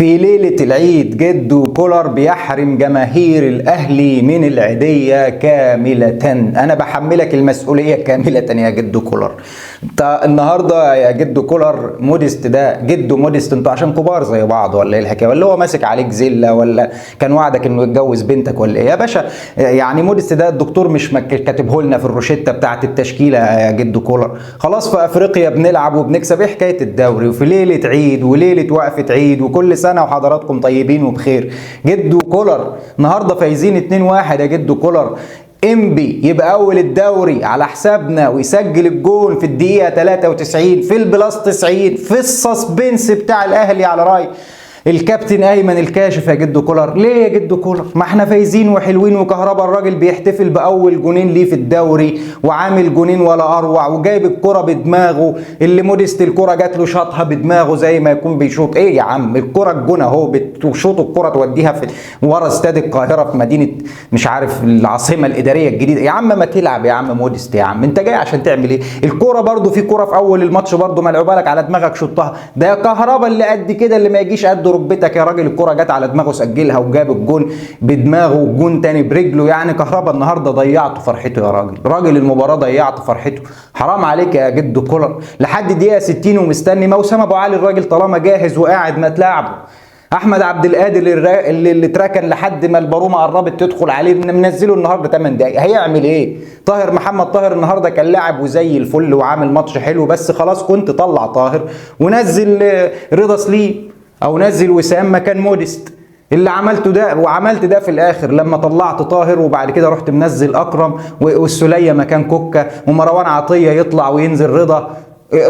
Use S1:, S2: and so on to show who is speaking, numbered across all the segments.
S1: في ليلة العيد جدو كولر بيحرم جماهير الأهلي من العيدية كاملة. أنا بحملك المسؤولية كاملة يا جدو كولر. انت النهاردة يا جدو كولر موديست ده، جدو موديست، انتوا عشان كبار زي بعض ولا ايه الحكاية؟ ولا هو ماسك عليك زلة؟ ولا كان وعدك انه يتجوز بنتك ولا ايه يا باشا؟ يعني موديست ده الدكتور مش كاتبه لنا في الروشتة بتاعة التشكيلة يا جدو كولر. خلاص في افريقيا بنلعب وبنكسب، ايه حكاية الدوري وفي ليلة عيد وليلة وقفة عيد وكل سنة وحضراتكم طيبين وبخير؟ جدو كولر النهارده فايزين 2-1 يا جدو كولر. انبي يبقى اول الدوري على حسابنا ويسجل الجون في الدقيقة 93 في ال plus 90 في ال suspense بتاع الاهلي على راي الكابتن ايمن الكاشف يا جدو كولر. ليه يا جدو كولر؟ ما احنا فايزين وحلوين، وكهربا الراجل بيحتفل باول جونين ليه في الدوري وعامل جونين ولا اروع، وجايب الكره بدماغه اللي موديست الكره جات له شاطها بدماغه زي ما يكون بيشوط. ايه يا عم الكره الجون اهو، بتشوط الكره توديها في ورا استاد القاهرة في مدينة مش عارف العاصمة الادارية الجديدة. يا عم ما تلعب يا عم موديست، يا عم انت جاي عشان تعمل ايه؟ الكره برده في كره في اول الماتش برده ملعوبه لك على دماغك شطها، ده كهربا اللي قد كده اللي ما يجيش قد ركبتك يا راجل، الكره جت على دماغه سجلها وجاب الجون بدماغه والجون تاني برجله. يعني كهربا النهارده ضيعت فرحته يا راجل، راجل المباراة ضيعت فرحته، حرام عليك يا جدو كولر. لحد دقيقة 60 ومستني موسم ابو علي، الراجل طالما جاهز وقاعد ما تلعبه. احمد عبد القادر اللي اتركن لحد ما البارومه قربت تدخل عليه، منزله النهارده 8 دقايق، هيعمل ايه؟ طاهر محمد طاهر النهارده كان لاعب وزي الفل وعامل ماتش حلو، بس خلاص كنت طلع طاهر ونزل رضا سليم او نزل وسام مكان موديست. اللي عملته ده وعملت ده في الاخر لما طلعت طاهر وبعد كده رحت منزل اكرم والسوليه مكان كوكا ومروان عطية يطلع وينزل رضا.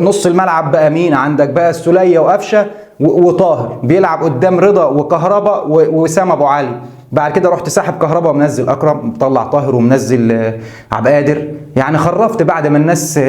S1: نص الملعب بقى مين عندك؟ بقى السوليه وقفشه وطاهر بيلعب قدام رضا وكهربا ووسام ابو علي. بعد كده رحت ساحب كهربا ومنزل اكرم، مطلع طاهر ومنزل عبد القادر. يعني خرفت بعد ما الناس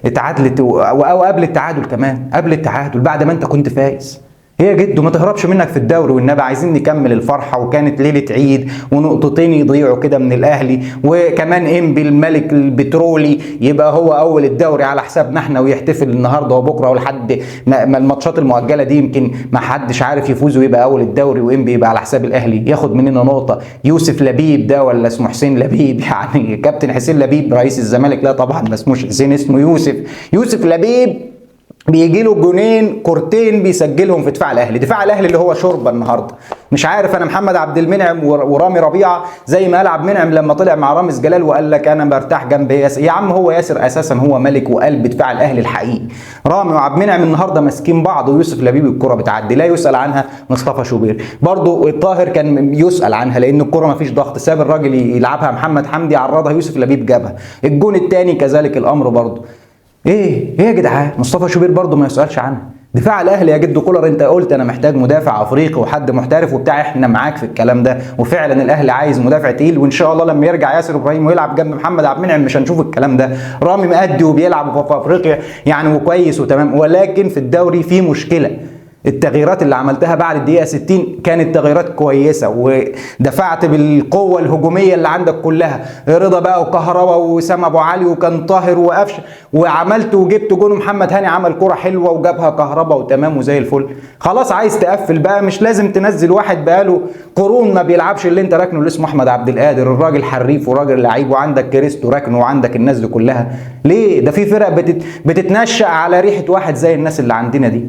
S1: اتعادلت او قبل التعادل، كمان قبل التعادل بعد ما انت كنت فايز. هي يا جدو ما تهربش منك في الدوري والنبي، عايزين نكمل الفرحة. وكانت ليلة عيد ونقطتين يضيعوا كده من الاهلي، وكمان انبي الملك البترولي يبقى هو اول الدوري على حسابنا احنا ويحتفل النهارده وبكره ولحد ما الماتشات المؤجلة دي يمكن ما حدش عارف يفوز ويبقى اول الدوري، وانبي يبقى على حساب الاهلي ياخد مننا نقطة. يوسف لبيب ده ولا اسمه حسين لبيب؟ يعني كابتن حسين لبيب رئيس الزمالك، لا طبعا ما اسموش حسين، اسمه يوسف. يوسف لبيب بيجي له جونين كورتين بيسجلهم في دفاع الاهلي، دفاع الاهلي اللي هو شوربة النهارده. مش عارف انا محمد عبد المنعم ورامي ربيعة زي ما لعب منعم لما طلع مع رامز جلال وقال لك انا برتاح جنب ياسر. يا عم هو ياسر اساسا هو ملك وقلب دفاع الاهلي الحقيقي. رامي وعبد المنعم النهارده ماسكين بعض، ويوسف لبيب الكره بتعدي لا يسال عنها. مصطفى شوبير برضو الطاهر كان يسال عنها لان الكره ما فيش ضغط، ساب الراجل يلعبها، محمد حمدي عرضها يوسف لبيب جابها. الجون الثاني كذلك الامر برضو. ايه ايه يا جدعان، مصطفى شوبير برضو ما يسالش عنها. دفاع الاهلي يا جدو كولر، انت قلت انا محتاج مدافع افريقي وحد محترف وبتاع، احنا معاك في الكلام ده، وفعلا الاهلي عايز مدافع تقيل، وان شاء الله لما يرجع ياسر ابراهيم ويلعب جنب محمد عبد المنعم مش هنشوف الكلام ده. رامي مأدي وبيلعب في افريقيا يعني وكويس وتمام، ولكن في الدوري في مشكلة. التغييرات اللي عملتها بعد الدقيقة 60 كانت تغييرات كويسة، ودفعت بالقوة الهجومية اللي عندك كلها، رضا بقى وكهربا وسام ابو علي وكان طاهر وقفشه، وعملت وجبت جون. محمد هاني عمل كرة حلوة وجابها كهربا وتمام وزي الفل. خلاص عايز تقفل بقى، مش لازم تنزل واحد بقاله قرون ما بيلعبش اللي انت راكنه اللي اسمه احمد عبد القادر، الراجل حريف وراجل لعيب، وعندك كريستو راكنه وعندك الناس دي كلها. ليه؟ ده في فرق بتتنشأ على ريحة واحد زي الناس اللي عندنا دي.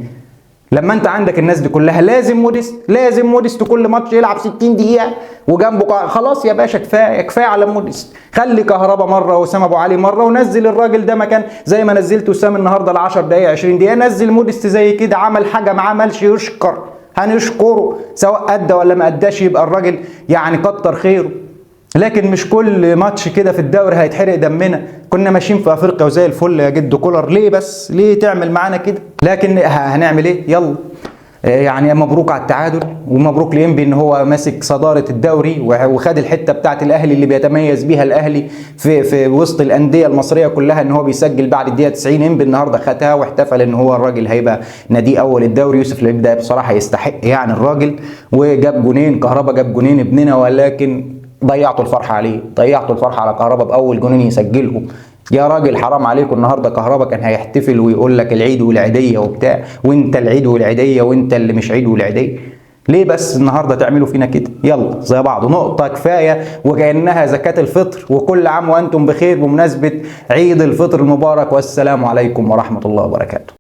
S1: لما انت عندك الناس دي كلها لازم موديست، لازم موديست كل ماتش يلعب 60 دقيقة وجنبه خلاص يا باشا كفاية كفاية على موديست. خلي كهربا مرة وسام ابو علي مرة، ونزل الراجل ده مكان زي ما نزلت وسام النهارده ل 10 دقائق 20 دقيقة، نزل موديست زي كده، عمل حاجة ما عملش يشكر، هنشكره سواء ادى ولا ما اداش، يبقى الراجل يعني كتر خيره. لكن مش كل ماتش كده في الدوري هيتحرق دمنا. كنا ماشيين في افريقيا وزي الفل يا جدو كولر، ليه بس؟ ليه تعمل معانا كده؟ لكن هنعمل ايه؟ يلا يعني مبروك على التعادل، ومبروك لإنبي ان هو ماسك صدارة الدوري وخد الحتة بتاعة الاهلي اللي بيتميز بيها الاهلي في وسط الاندية المصرية كلها، ان هو بيسجل بعد الدقيقة 90. إنبي النهارده خدها واحتفل ان هو الراجل هيبقى نادي اول الدوري. يوسف لبيب ده بصراحة يستحق يعني الراجل، وجاب جونين، كهربا جاب جونين ابننا، ولكن ضيعتوا الفرحة عليه، ضيعتوا الفرحة على كهربا بأول جونين يسجلهم. يا راجل حرام عليكم، النهارده كهربا كان هيحتفل ويقول لك العيد والعيديه وبتاع، وانت العيد والعيديه وانت اللي مش عيد والعيديه. ليه بس النهارده تعملوا فينا كده؟ يلا زي بعض، نقطة كفاية وكأنها زكاة الفطر. وكل عام وانتم بخير بمناسبة عيد الفطر المبارك، والسلام عليكم ورحمة الله وبركاته.